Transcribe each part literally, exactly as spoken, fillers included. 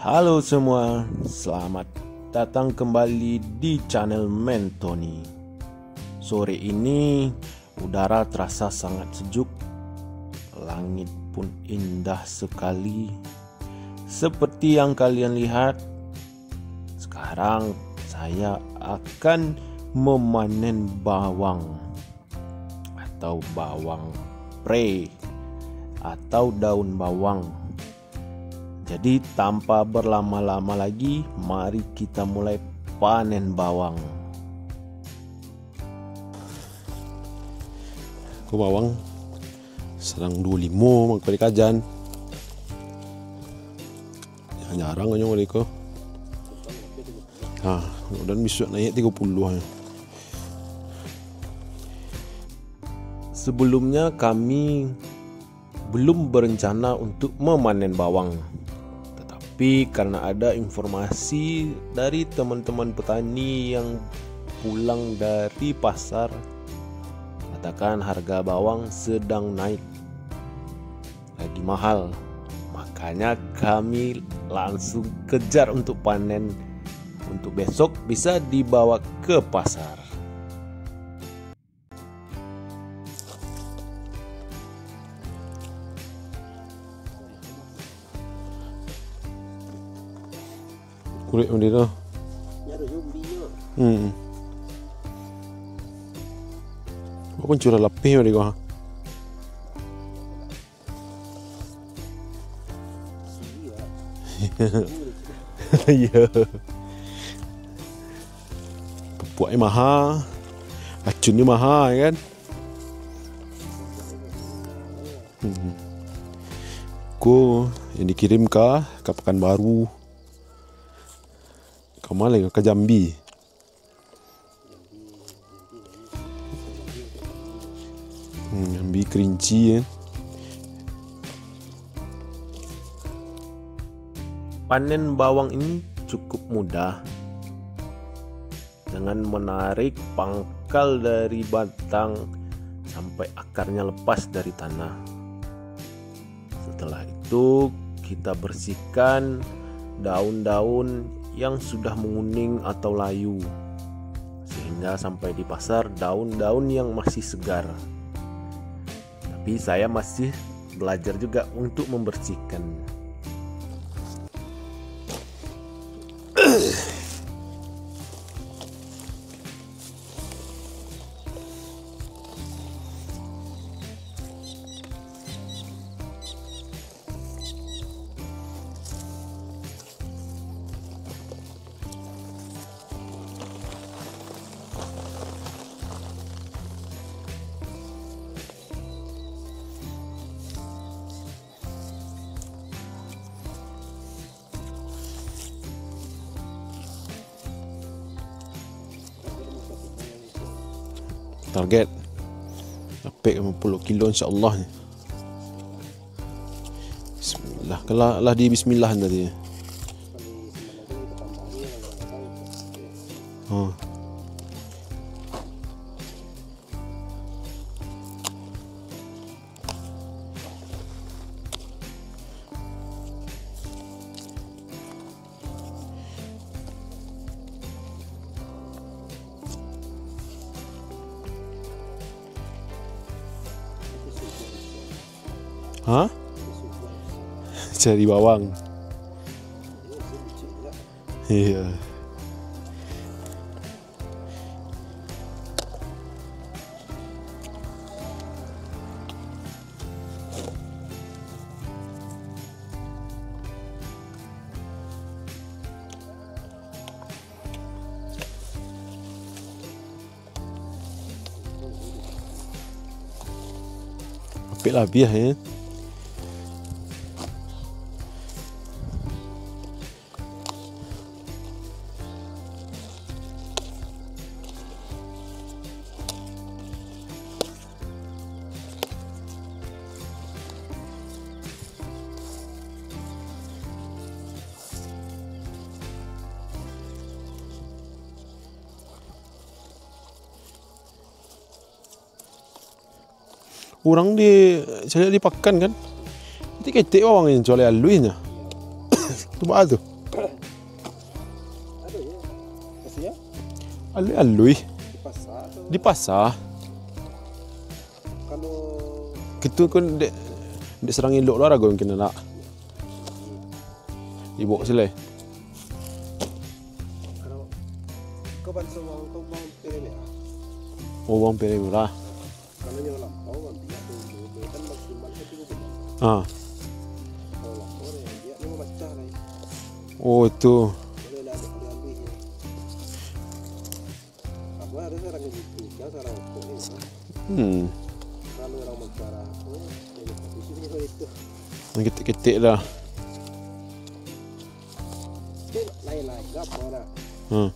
Halo semua, selamat datang kembali di channel Mentoni. Sore ini udara terasa sangat sejuk, langit pun indah sekali. Seperti yang kalian lihat, sekarang saya akan memanen bawang atau bawang pre atau daun bawang. Jadi tanpa berlama-lama lagi, mari kita mulai panen bawang. Ko bawang sadang duo limo mangko dikajan. Jarang nyo ko. Ha, mudah-mudahan bisuak naiak tigo puluah. Sebelumnya kami belum berencana untuk memanen bawang. Tetapi karena ada informasi dari teman-teman petani yang pulang dari pasar, mengatakan harga bawang sedang naik, lagi mahal. Makanya kami langsung kejar untuk panen, untuk besok bisa dibawa ke pasar. Kulik mandi tu. Hmm. Kok kan curah lapih mandi kau? Iya. Pupuaknyo maha, racun ni maha, ya kan? Hmm. Ko yang dikirim ka, ka Pekanbaru. Ka ma lai, ka Jambi. Hmm, Jambi Kerinci, ya. Panen bawang ini cukup mudah dengan menarik pangkal dari batang sampai akarnya lepas dari tanah. Setelah itu, kita bersihkan daun-daun yang sudah menguning atau layu, sehingga sampai di pasar daun-daun yang masih segar. Tapi saya masih belajar juga untuk membersihkan. Target dapek limo puluah kilo, insyaallah. Bismillah. Lah, lah di bismillah tadi. Oh. Ha? Cari bawang. Iya. Apik lah abiah, ya. Urang di, caliak di pakan kan. Nanti ketek bawang ni, caliak aluihnyo. Tu baa tu. Alui-alui. Di pasar tu. Di pasar. Kalau gitu kan dek, dek sarang elok lah rago mungkin nak. Ibo silai. Kalau kau banso uang tu, uang piring merah. Oh, uang piring merah. Kalau nyo lampau, uang piring tu, tu kan maksimal kan tigo puluah. Ah. Kalau lampau, dia, dia memang pacah lah. Oh, itu. Boleh lah, ada, ada habis je. Aku ada sarang gitu, kan sarang rokok ni, kan. Hmm. Kalau orang bicara aku, ya, di sini kalau itu. Yang ketek-ketek lah. Tapi lain-lain, apa nak? Hmm.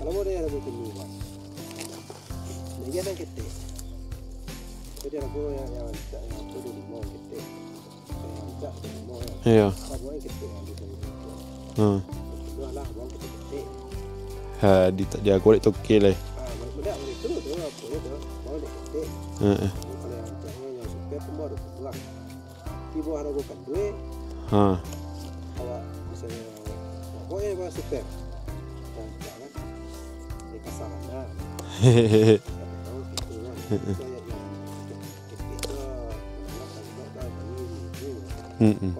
Kalau mau dia ada buku ni, Bang. Dia kan ketek. Jadi aku yang, yang, yang aku dulu mau ketek. Iyo. Hmm. Ha, di, di aku dek toke lai. Heeh. Ha. Hehehe. Mm-mm.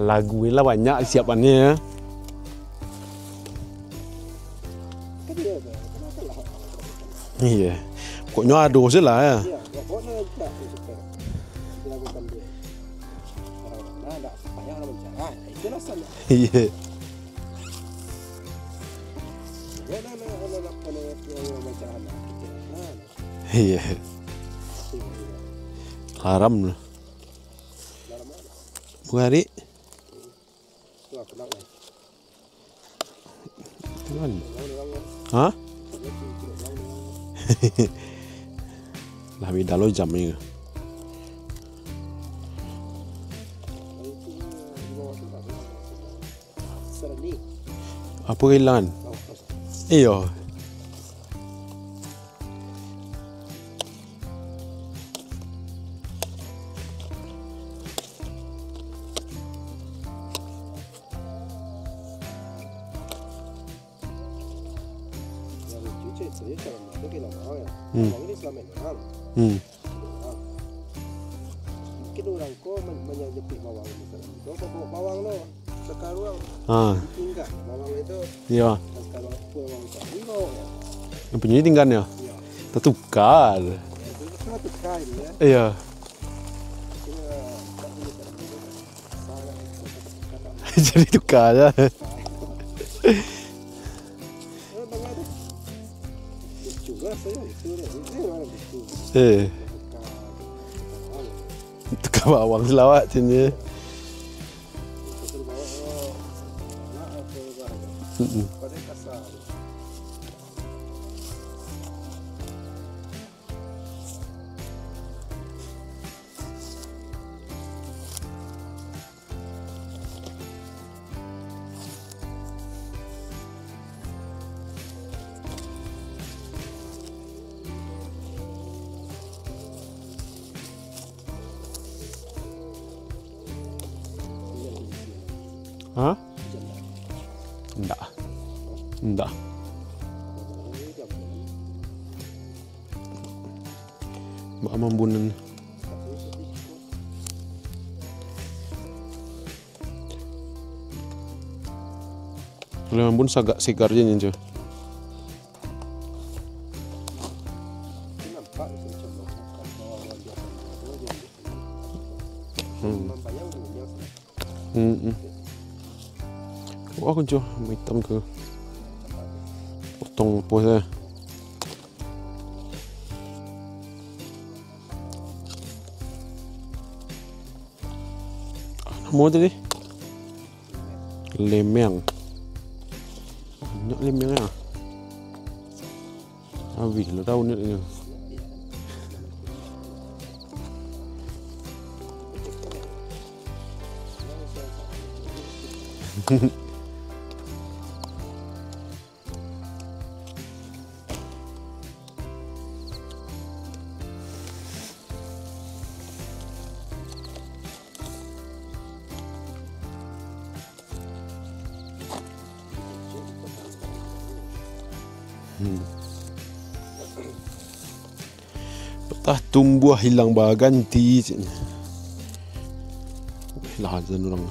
Lagu ni lah banyak siapannyo, ya. Iyo. Pokoknyo ado se lah, ya. Iyo. Iyo. Haram lah. Bukan, Dik? Itu kan. Hah? Lah beda lo jam ni. Apo kahilangan? Iyo. Hmm. Hmm. Mungkin urang ko man-, manyajepik bawang, misalnyo. Ko bawa bawang lo, sakaruang. Ha. Ditinggal bawang itu. Iyo. Sakaruang pun bawang itu. Iyo, ya. Yang punyo tinggal, ya? Iyo. Tertukar. Ya, itu kan tukar ini, ya. Iyo. Cuma, tak boleh, tak boleh. Sangat. Jadi tukar je. Eh, Bang, ada. Lucu lah saya, itu dia. Ini mana lucu? Eh. Tukar bawang selawat sini. Tukar bawang, oh. Nak apa, Bang? Mm-mm. Pada kasar. Hah? Ndak. Ndak. Baa mambunan. Kalau mambun sagak sigar je nyo. Hmm. Mm-mm. Wah, kunci hitam ke. Potong apa saya. Ah, nama tadi? Lemeng. Banyak lemeng ya. Habis lah tahu ni. Hmm. Patah tumbuah hilang baganti, cik. Lah, azan urang.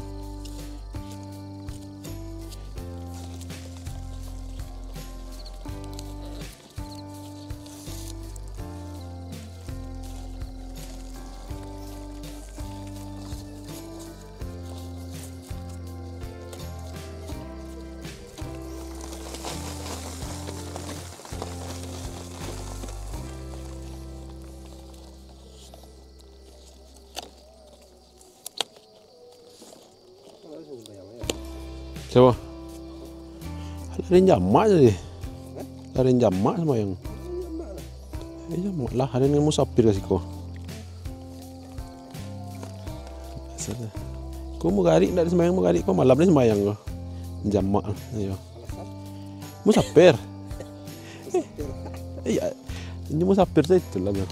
Siapa? Lah den jamak tadi. Lah den jamak sambayang. Eh, jamak lah, ado nan musafir ka siko. Biaso lah. Ko magarik ndak ado sambayang, magarik ko malam ni sambayang ko. Jamak lah, iyo. Musafir. Iyo, inyo musafir tu itulah nyo.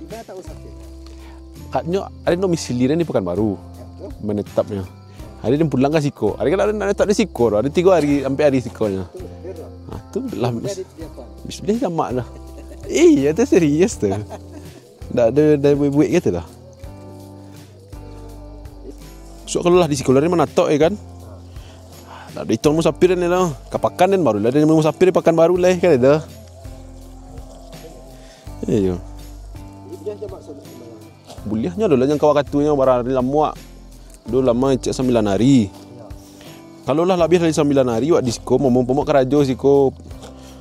Tibo tak musafir? Katnyo ado domisili den di Pakanbaru. Yo, tu. Manetapnyo. Ado den pulang ka siko. Ado kan ado nak netap di siko tu. Ado tigo hari, ampek hari siko nyo. Tu musafir tu. Ha, tu lah. Jadi dia apa? Bismillah jamak lah. Iyo, tu serius tu. Ndak ado, ndak buek-buek gitu dah. Sok kalau lah di siko lah den manatok, yo kan? Ndak ado ituang musafir ni lah. Ka pakan den baru lah den musafir di Pakanbaru lai, kan ado. Iyo. Buliahnyo ado lah jangko wakatu nyo bara hari lamuak. Duo lamo cek sambilan hari. Kalau lah labiah dari sambilan hari wak di siko, mamuak-mamuak karajo siko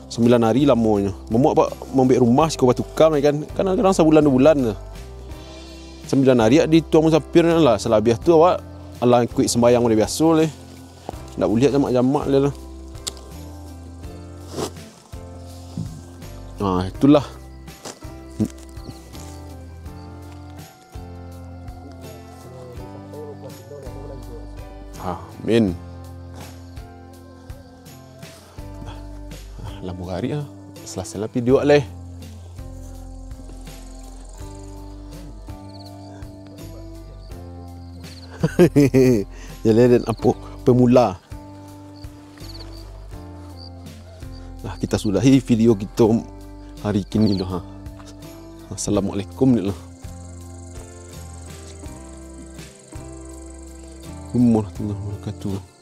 sambilan hari lamonyo. Mamuak pak mambuek rumah siko batukang, yo kan. Kan kadang sabulan duo bulan lah. Sambilan hari wak dituang musafir lah. Salabiah tu awak alah ikuik sambayang model biaso lai. Ndak buliah jamak-jamak lai lah. Nah, itulah. Amin. Lah, lah mugarik ah. Salasai lah video lai. Jadi, dan apo, pemula. Nah, kita sudahi video kita hari kini lo, ha. Assalamualaikum ni lah. Warahmatullahi wabarakatuh.